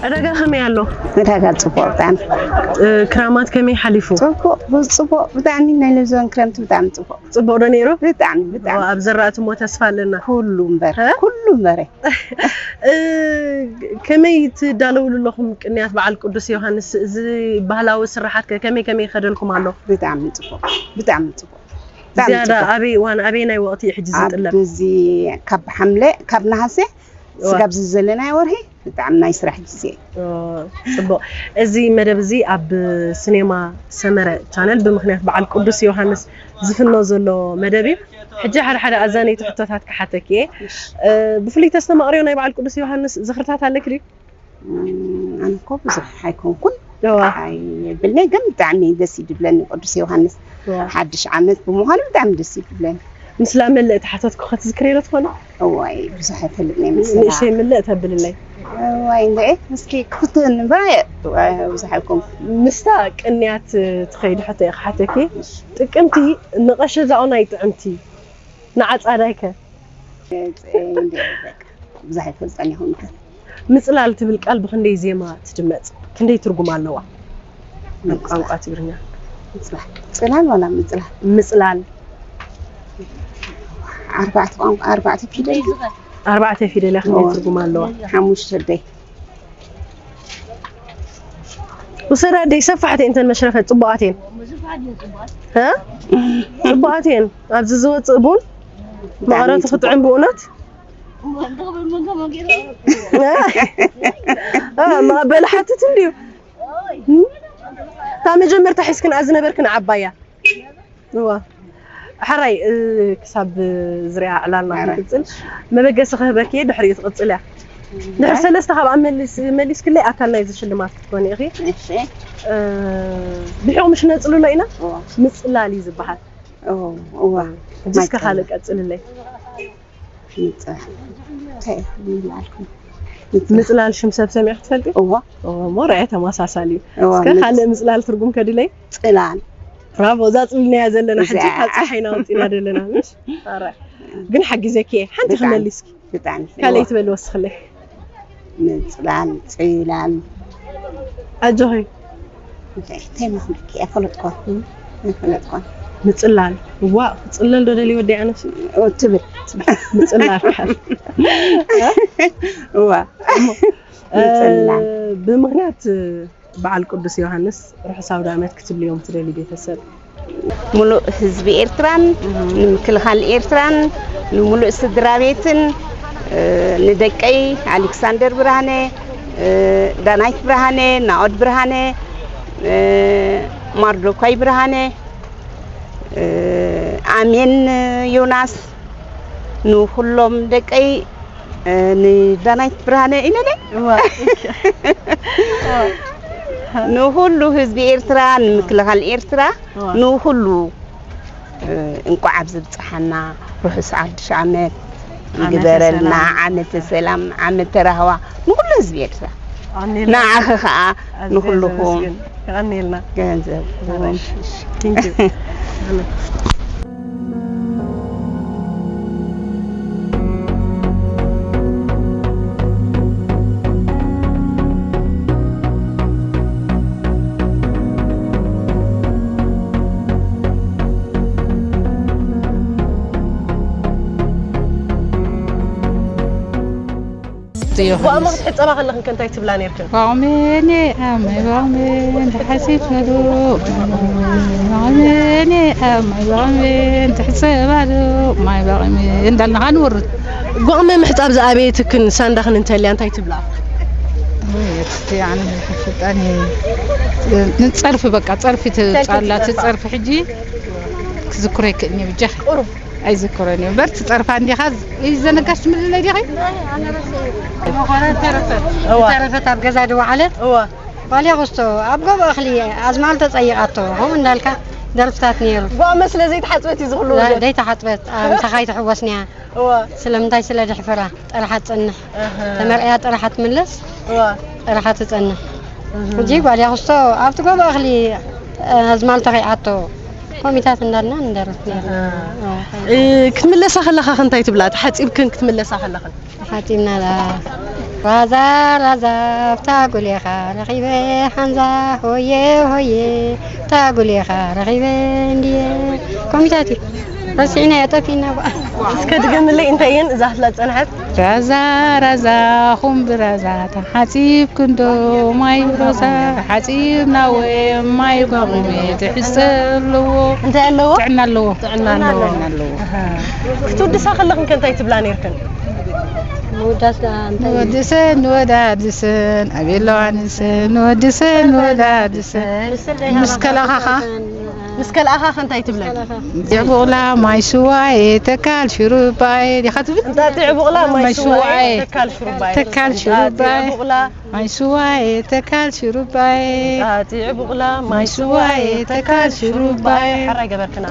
ዕዳጋ ከመይ ኣሎ? ዕዳጋ ፅቡቕ ብጣዕሚ። ክራማት ከመይ ሓሊፉ? ፅቡቕ ፅቡቕ ብጣዕሚ ናይ ለዞን ክረምቲ ብጣዕሚ ፅቡቕ። ፅቡቕ ዶ ነይሩ? ብጣዕሚ ብጣዕሚ። ኣብ ዘራእቲ እሞ ተስፋ ኣለና። ኩሉ እምበር ኩሉ እምበረ። ከመይ ትዳለውሉ ኣለኹም ቅንያት በዓል ቅዱስ ዮሃንስ እዚ ባህላዊ ስራሓት ከ ከመይ ከመይ ይኸደልኩም ኣሎ? ብጣዕሚ ፅቡቕ ብጣዕሚ ፅቡቕ። ብጣዕሚ ዝያዳ ፅቡቕ። ኣበይ እዋን ኣበየናይ ወቕቲ እዩ ሕጂ ዝጥለብ? ኣብዚ ካብ ሓምለ ካብ ነሃሰ ስጋብ እዚ ዘለናዮ ወርሒ ብጣዕሚ ናይ ስራሕ ግዜ እዩ። ጽቡቕ። እዚ መደብ እዚ ኣብ ስኔማ ሰመረ ቻነል ብምኽንያት በዓል ቅዱስ ዮሃንስ ዝፍኖ ዘሎ መደብ እዩ። ሕጂ ሓደ ሓደ ኣዛነይቲ ሕቶታት ክሓተኪ እየ። ብፍሉይ ተስተማቕርዮ ናይ በዓል ቅዱስ ዮሃንስ ዝኽርታት ኣለኪ ድዩ? ኣነ እኮ ብዙሕ ኣይኮንኩን ኣይብልኒ ግን ብጣዕሚ ደስ እዩ ድብለኒ ቅዱስ ዮሃንስ ሓድሽ ዓመት ብምዃኑ ብጣዕሚ ደስ እዩ ድብለኒ። ምስላ መለእ ተሓተትኩ ክትዝክርዮ ዶ ትኾኒ? እዋይ ብዙሕ ኣይፈልጥን እየ ምስላ። ንእሽተይ ምልእ ተብልለይ። እዋይ እንድዒ እስኪ ክፍትን እምበር ብዙሕ ኣይኮንኩ። ምስታ ቅንያት ትኸይድ ሕቶ እየ ክሓተኪ። ጥቅምቲ ንቐሸዛኡ ናይ ጥዕምቲ ንዓጻዳይከ? ብዙሕ ኣይፈልጠን ይኸውን ከ ምጽላል ትብል ቃል ብኽንደይ ዜማ ትድመጽ? ክንደይ ትርጉም ኣለዋ? ኣብ ቋንቋ ትግርኛ ጽላል ዋላ ምጽላል ምጽላል ኣርባዕተ ቋንቋ ኣርባዕተ ፊደል ኣርባዕተ ፊደል እያ ክንደይ ትርጉም ኣለዋ? ሓሙሽተ ደይ ውሰዳ ደይ ሰፋሕቲ እንተን መሽረፈት ጽቡቓት እየን እ ጽቡቓት እየን ኣብዚ ዝወጽእ ቡን መቐረቱ ክጥዕም ብእውነት መቐበሊ ሓትት እንድዩ ካብ መጀመርታ ሒዝክን ዝነበርክን ዓባያ እዋ ሕራይ ክሳብ ዝሪኣ ዕላልና ክንቅፅል መበገሲ ክህበኪ እየ ድሕሪኡ ትቕፅል እያ ድሕሪ ሰለስተ ካብ ኣብ መሊስ መሊስክለይ ኣካል ናይዚ ሽልማት ክትኮኒ ኢኺ። እሺ እ፣ ብሒቑ ምሽ ነጽልሎ ኢና። እዋ ምጽላል እዩ ዝበሃል። እዎ እዋ ሕጂ እስከ ካልእ ቀጽልለይ። ምጽላል እንታይ ምልኣልኩም ምጽላል ሽም ሰብ ሰሚዕኪ ትፈልጢ? እዋ እሞ ርኣየ ተመሳሳሊ እዩ። እዋ እስከ ካልእ ምጽላል ትርጉም ከድለይ። ጽላል ብራቮ፣ እዛ ጽልናያ ዘለና ሕጂ እዛ- ካብ ፀሓይና ወፂና ዘለና ምሽ ኣረ ግን ሓጊዘኪ እየ። ሓንቲ ብጣዕሚ። ክመሊስኪ ብጣዕሚ ካልኣይ ትበሊ ወስኽለይ። ምጽላል ጽላል ኣጆኺ። እንታይ እንታይ ምኽንያት እያ ፈለጥኳ ፈለጥኳ ምጽላል ዋ ክጽለል ዶ ደልዩ ወዲ ኣነስ ትብል ምጽላል ክሓል እዋ ምጽላል ብምኽንያት በዓል ቅዱስ ዮሃንስ ርሑስ ኣውደ ዓመት ክትብልዮም ትደሊ ቤተሰብ? ሙሉእ ህዝቢ ኤርትራን ንምክልኻል ኤርትራን ንምሉእ ስድራ ቤትን ንደቀይ ኣሌክሳንደር ብርሃነ፣ ዳናይት ብርሃነ፣ ናኦድ ብርሃነ፣ ማርዶኳይ ብርሃነ፣ ኣሜን ዮናስ፣ ንኩሎም ደቀይ ንዳናይት ብርሃነ ኢለለ ንኩሉ ህዝቢ ኤርትራ ንምክልኻል ኤርትራ ንኩሉ እንቋዕ ኣብ ዝብጽሓና ርሑስ ሓድሽ ዓመት ይግበረልና። ዓመተ ሰላም፣ ዓመተ ራህዋ ንኩሉ ህዝቢ ኤርትራ። ንዓኺ ከዓ ንኩልኹም የቐንየልና ገንዘብ ብኣእምሮ ክትሕጸባ ከለኽን ከ እንታይ ትብላ ነርክን? ባቕሜኔ ኣብ ማይ ባቕሜን ተሓሲብካሉ ባቕሜኔ ኣብ ማይ ባቕሜን ትሕጸባሉ ማይ ባቕሜን እንዳልና ኸዓ ንወርድ። ጓቕመ ምሕጻብ ዝኣበየትክን ሳንዳኽን እንተልያ እንታይ ትብላ? ወይ እቲ ኣነ ዝሓፍጣኒ ንጸርፊ በቃ ጸርፊ ትጻላ ትጸርፊ ሕጂ ክዝክሮ ይክእልኒ ብጃኺ ቁሩብ ኣይዝክሮን እዩ። በርቲ ጸርፋ እንዲኻ ይዘነጋሽ ትምልለይ ዲኺ? ተረፈት ኣብ ገዛ ድወዓለት እዋ ባልያ ክስቶ ኣብ ጎቦ እኽሊ ኣዝማል ተጸይቓቶ ከምኡ እንዳልካ ደርፍታት ነይሩ። ጓመ ስለ ዘይተሓጽበት እዩ ዝኽሉ ወዘት ዘይተሓጽበት ምሳኻ ኣይትሕወስንያ። እዋ ስለምንታይ ስለ ድሕፍራ ጠርሓ ትጸንሕ። ተመርዕያ ጠርሓ ትምለስ። እዋ ጠርሓ ትጸንሕ። ሕጂ ጓልያ ክስቶ ኣብቲ ጎቦ እኽሊ ኣዝማል ተኺዓቶ ኮሚታት እንዳልና ንደርፍ ነይሩ። ክትምለሳ ከለኻ እንታይ ትብላ? ተሓጺብክን ክትምለሳ ከለኽን? ተሓጺብና ላ ራዛ ራዛ ኣብታ ጉሌኻ ረኺበ ሓንዛ ሆየ ሆየ ኣብታ ጉሌኻ ረኺበ እንድየ ኮሚታት እዩ። ረሲዕናዮ ጠፊእና። እስከ ድገምለይ እንታይ እየን እዛ ክላ ዝጸንሐት? ራዛ ራዛ ኹምቢ ራዛ ተሓጺብክንዶ ማይ ሮዛ ሓጺብና ወይ ማይ ጓቑሜ ትሕዝቶ ኣለዎ። እንታይ ኣለዎ? ጥዕና ኣለዎ። ጥዕና ኣለዎ። ጥዕና ኣለዎ። ክትውድሳ ከለኽን ከ እንታይ ትብላ ነርክን? ምውዳስ ደኣ እንታይ? ንወድሰን ንወዳድሰን ኣቤለዋንሰን ንወድሰን ንወዳድሰን ምስ ከለኻኻ ምስ ከልኣኻ ከ እንታይ ትብለን? ዲዕ ቡቕላ ማይ ሽዋየ ተካል ሽሩባየ ዲኻ ትብል? እንጣጢዕ ቡቕላ ማይ ሽዋየ ተካል ሽሩባየ። ተካል ሽሩባየ። ማይ ሽዋየ ተካል ሽሩባየ። እንጣጢዕ ቡቕላ ማይ ሽዋየ ተካል ሽሩባየ። ሕራይ ገበርክና።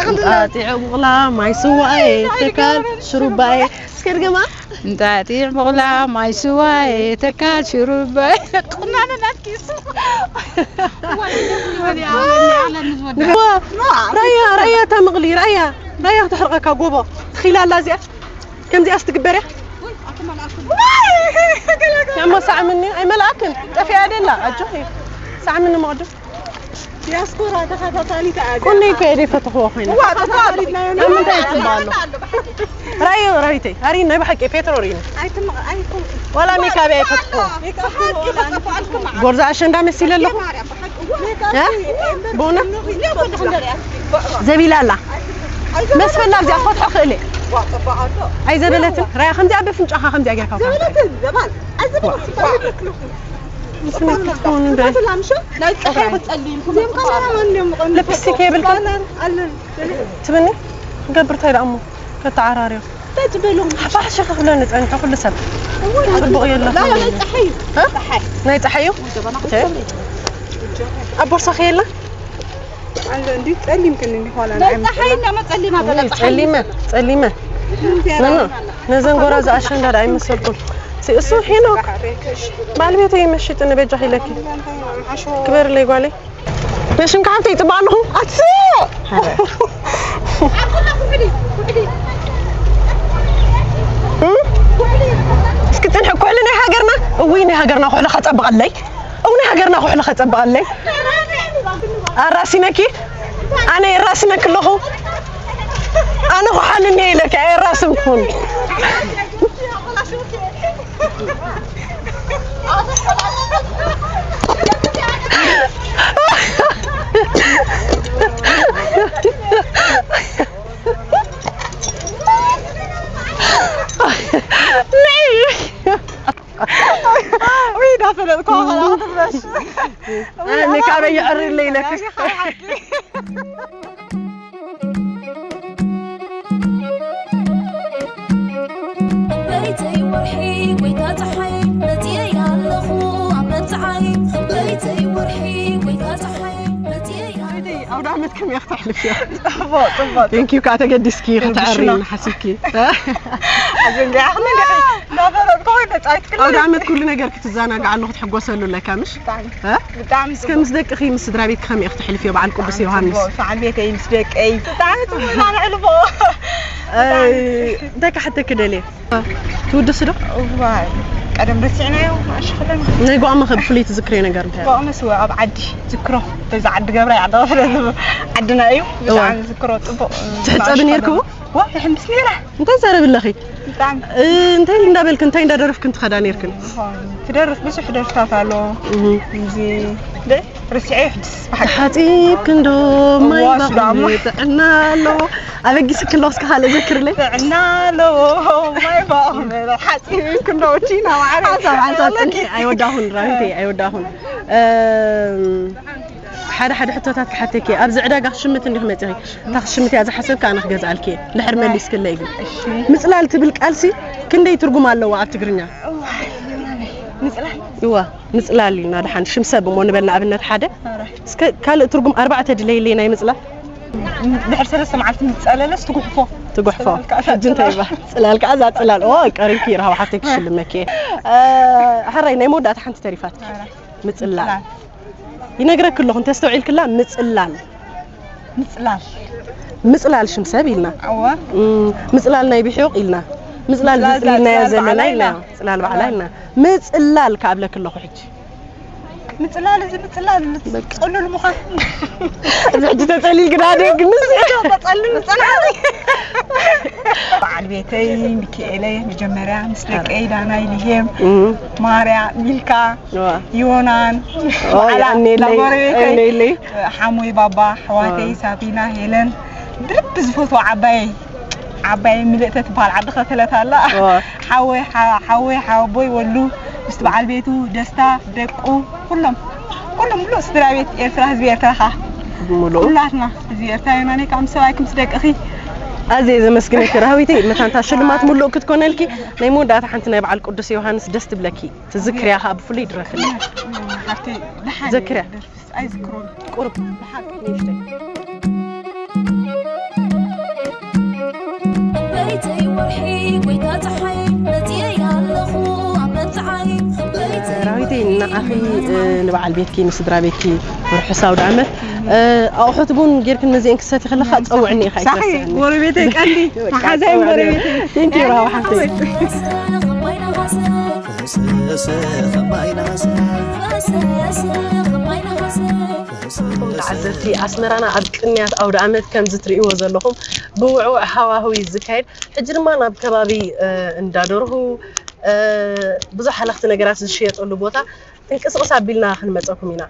እንጣጢዕ ቡቕላ ማይ ሽዋየ ተካል ሽሩባየ። እስከ ድገማ። እንጣጢዕ ቡቕላ ማይ ሽዋየ ተካል ሽሩባየ። ቁናኖ ናትኪ እሱ። ራያ ራያ እታ ምቕሊ ራያ ራያ ክትሕርቐካ ጎቦ ትኺላ ኣላ እዚኣ ከምዚኣ ስትግበር እያ። እሞ ሳዕምኒ ኣይመልኣክን ጠፊኣ ደላ ኣጆኺ ሳዕምኒ መቕድም ዲያስፖራ ተኸታታሊት እያ። ቁኒ እኮ እየ ዘይፈተኽዎ ኮይነ። እዋ፣ ተኸታታሊት ናይ ኣብ ምንታይ ይጽበ ኣሎ? ራእዩ ራይተይ፣ ኣሪ ናይ ብሓቂ ፔትሮ ርኢኒ። ኣይትምቕ፣ ኣይኮንኩን። ዋላ ሜካብ ኣይፈትኽዎ። ሜካፕ ብሓቂ ይወላ፣ ተጠፋልኩም። ጎርዛ ኣሸንዳ መሲለ ኣለኹ። ማርያም፣ ብሓቂ። እ? ብእውነት? ዘቢላ ኣላ። መስፈላ ኣብዚኣ ክፈትሖ ክእል እየ። ዋ፣ ጽባቐ ኣሎ። ኣይዘበለትን። ራያ ከምዚኣ በፍንጫኻ ከምዚኣ ጌርካ ውካ። ዘበለትን፣ ዘባን። ኣይዘበለትን። ስነኪ ትኸውን እንደ ሊፕስቲክ የብልካ ትብኒ ክገብር እንታይ ደኣ እሞ ከተዓራርዮ እንታይ ትበሎም? ሓፋሕ ሸኽ ክብለኒ ጸኒሑ ኩሉ ሰብ። እወ፣ ጽቡቕ የለ ላ፣ ላ፣ ኮይኑ። ናይ ጸሓይ እዩ። እ? ጸሓይ። ናይ ጸሓይ እዩ? ጀበና እ? ክሰብ። ኣብ ቦርሳኺ የለ? ኣለ እንዲ ጸሊም ክን እንዲ ኋላ ናይ ናይ ጸሓይ ኣይመስልም። እንዳመ ጸሊማ በለ እይ፣ ጸሓይ። ጸሊመ፣ ጸሊመ። እንዴ፣ ኖ፣ ኖ። ነዘን ጎራዙ ኣሸንዳ ዳ ኣይመሰልኩም። ሲ-፣ እሱ ሄኖክ ባልቤቱ ይመሽጥኒ በጃ ኢለኪ። ሓሾ። ክበርለይ ጓለይ። ነሽም ከሓብተይ ይጽባእ ኣለኹ። ኣትስኦ! እም? እስኪ ጽንሒ፣ ኩሕሊ ናይ ሃገርና? እውይ፣ ናይ ሃገርና ኩሕሊ ከጸብቐለይ። እው፣ ናይ ሃገርና ኩሕሊ ከጸብቐለይ። ኣራሲነኪ? ኣነ የራስነኪ ኣለኹ። ኣነ ኩሓሊ እኒአ ኢለኪ፣ ኣየራስንኩን። ውይ፣ እንዳፈለጥኩ ከላ ክትብለሽ። ኣነ ካበይ የዕርለይ ኢለኪ። በይተይ ወርሒ ጎይታ ፀሓይ መፅየ ኣለኹ ኣብ መብፅዓይ። በይተይ ወርሒ ጎይታ ፀሓይ መፅየ ኣለኹ። ኣውደ ዓመት ከመይ ክትሕልፍዮ? ጽቡቕ፣ ጽቡቕ። Thank you፣ ከዓ ተገዲስኪ ክትዕሪ ሽኖ። ሓሲብኪ። ኣዘንጊዓ ክመን ዲኺ? እንዳፈለጥኩ ወይ ተጻዊትክለይ? ኣውደ ዓመት ኩሉ ነገር ክትዘናግዓሉ ክትሕጎሰሉ ኣለካ፣ ምሽ? ብጣዕሚ። እ? ብጣዕሚ እስከ ጽቡቕ። ምስ ደቅኺ፣ ምስ ስድራ ቤትኪ ከመይ ክትሕልፍዮ በዓል ቅዱስ ዮሃንስ? ጽቡቕ፣ በዓል ቤተይ ምስ ደቀይ። ብጣዕሚ ጽቡቕ ኢና ነሕልፎ። እ፣ ብጣዕሚ። እንታይ ክሓተኪ ደልየ? ትውድሲ ዶ? እዋይ፣ ቀደም ረሲዕናዮ፣ ኣሽክለን። ናይ ጓማ ከ ብፍሉይ ትዝክርዮ ነገር እንታይ ኣሎ? ጓማ ስወ ኣብ ዓዲ ዝክሮ፣ በዛ ዓዲ ገብራይ ዓዲ ቐፍረ ዝብ-፣ ዓድና እዩ። እዋ። ብጣዕሚ ዝክሮ ጽቡቕ፣ ትሕጸቢ ኣሽክለን። ነርክዎ? ዋ፣ ይሕምስ ነይራ። እንታይ ዘረብለኺ? ብጣዕሚ። እ፣ እንታይ እንዳበልክን እንታይ እንዳደረፍክን ትኸዳ ነርክን? እዋ፣ ትደርፍ ብዙሕ ደርፍታት ኣሎ። እህ። እዚ፣ ደ-፣ ርስዐ ይሕድስ ብሓቂ። ተሓጺብኪ እንዶ ማይ እዋ፣ ባቑ ሱዳማ። ጥዕና ኣለዎ። ኣበጊስኪ ኣለኹ፣ እስከ ካልእ ዘክርለይ። ጥዕና ኣለዎ፣ ማይ ባቑ ሓጺብኪ እንዶ ቺና ማዕረ። ሓሳብ፣ ሓሳብ፣ ጽንሒ ኣይወዳኹን፣ ራሂተይ ኣይወዳኹን። እም፣ ሓደ ሓደ ሕቶታት ክሓተኪ። ኣብዚ ዕዳጋ ክሽምት እንዲኹ መጺኺ። እታ ክሽምት እያ ዝሓሰብኪ፣ ኣነ ክገዝኣልኪ እየ። ድሕር መሊስክለይ ግን። እሺ። ምጽላል ትብል ቃልሲ ክንደይ ትርጉም ኣለዋ ኣብ ትግርኛ? እዋ፣ ምጽላል። እዋ። ምጽላል ኢልና ደሓን ሽም ሰብ እሞ ንበል ንኣብነት ሓደ። ኣረ። እስከ ካልእ ትርጉም ኣርባዕተ ድለይለይ ናይ ምጽላል? ድሕሪ ሰለስተ መዓልቲ ምስ ጸለለስ ትጉሕፎ። ትጉሕፎ። ጽላል ከኣ ሕጂ እንታይ ጽላል። ይበሃል? ጽላል ከኣ እዛ ጽላል። ኦ፣ ቀሪብኪ ረሃዋ ሓፍተይ ክሽልመኪ። እ፣ ሕራይ ናይ መወዳእታ ሓንቲ ተሪፋት። ኣረ። ምጽላል። ምጽላል። ይነግረኪ ኣለኹ፣ እንተስተውዒልክላ ምጽላል። ምጽላል። ምጽላል ሽም ሰብ ኢልና። እወ። እም፣ ምጽላል ናይ ብሒቕ ኢልና። ምጽላል ምጽላል ዝጽልልናዮ ዘለና ባዕላ ኢልና። ኢልና። ጽላል ባዕላ ባዕላ። ኢልና። ምጽላል ክኣብለኪ ኣለኹ ሕጂ። ምጽላል እዚ ምጽላል በቃ። ጽሉል ምዃን። እዚ ሕጂ ተጸሊል ግዳ ደግ ምስ ተጸልል ምጽላል። በዓል ቤተይ ሚካኤለይ መጀመርያ ምስ ደቀይ ዳናይ ልሄም እም። ማርያ ሚልካ እዋ። ዮናን፣ ኦ፣ በዓላ፣ የቐንየለይ፣ እንዳ ጎረቤተይ፣ የቐንየለይ። ሓሙይ ባባ፣ ኣሕዋተይ፣ ኣዋ። ሳቢና፣ ሄለን፣ ብልቢ ዝፈትዋ ዓባየይ፣ ዓባየይ ምልእተ ትበሃል ዓዲ ከተለት ኣላ። ኣዋ። ሓወይ፣ ሓ-፣ ሓወይ፣ ሓወቦይ ወሉ፣ ምስቲ በዓል ቤቱ፣ ደስታ፣ ደቁ፣ ኩሎም፣ ኩሎም ሙሉእ ስድራ ቤት ኤርትራ፣ ህዝቢ ኤርትራ ኸኣ። ሙሉእ። ኩላትና፣ ህዝቢ ኤርትራ የማነይ፣ ከም ሰብኣይኪ ምስ ደቅኺ። ኣዝየ ዘመስግነኪ ራህዊተይ፣ መታንታ ሽልማት ሙሉእ ክትኮነልኪ፣ ናይ መወዳእታ ሓንቲ ናይ በዓል ቅዱስ ዮሃንስ ደስ ትብለኪ። ትዝክርያ ኸኣ ብፍሉይ ድረፍለይ። ሓፍተይ፣ ብሓደ ዘክርያ። ደርፍስ ኣይዝክሮን። ቁሩብ። ብሓቂ ንእሽተይ። በይተይ ወርሒ ጎይታ ጸሓይ፣ መጽየ ኣለኹ ኣብ መብጽዓይ። በይተይ ራዊተይ፣ ንዓኺ፣ እ፣ ንበዓል ቤትኪ፣ ንስድራ ቤትኪ፣ ርሑስ ኣውደ ዓመት። እ፣ ኣቑሑት ቡን ጌርክን መዚአን ክትሰቲ ከለኻ ጸውዕኒ ኢኻ ሳኺ፣ ኣይትረስዕኒ። ጎረቤተይ ቀንዲ፣ በቃ፣ መሓዛይ ጸውዕኒ። ጎረቤተይ። Thank you፣ ራዋ ሓፍተይ። ተዓዘብቲ ኣስመራና ኣብ ቅንያት ኣውደ ዓመት ከምዚ ትርእይዎ ዘለኹም ብውዕውዕ ሃዋህው እዩ ዝካየድ። ሕጂ ድማ ናብ ከባቢ፣ እ፣ እንዳ ደርሁ፣ እ፣ ብዙሕ ሃለኽቲ ነገራት ዝሽየጠሉ ቦታ ጥንቅስቕስ ኣቢልና ክንመፀኩም ኢና።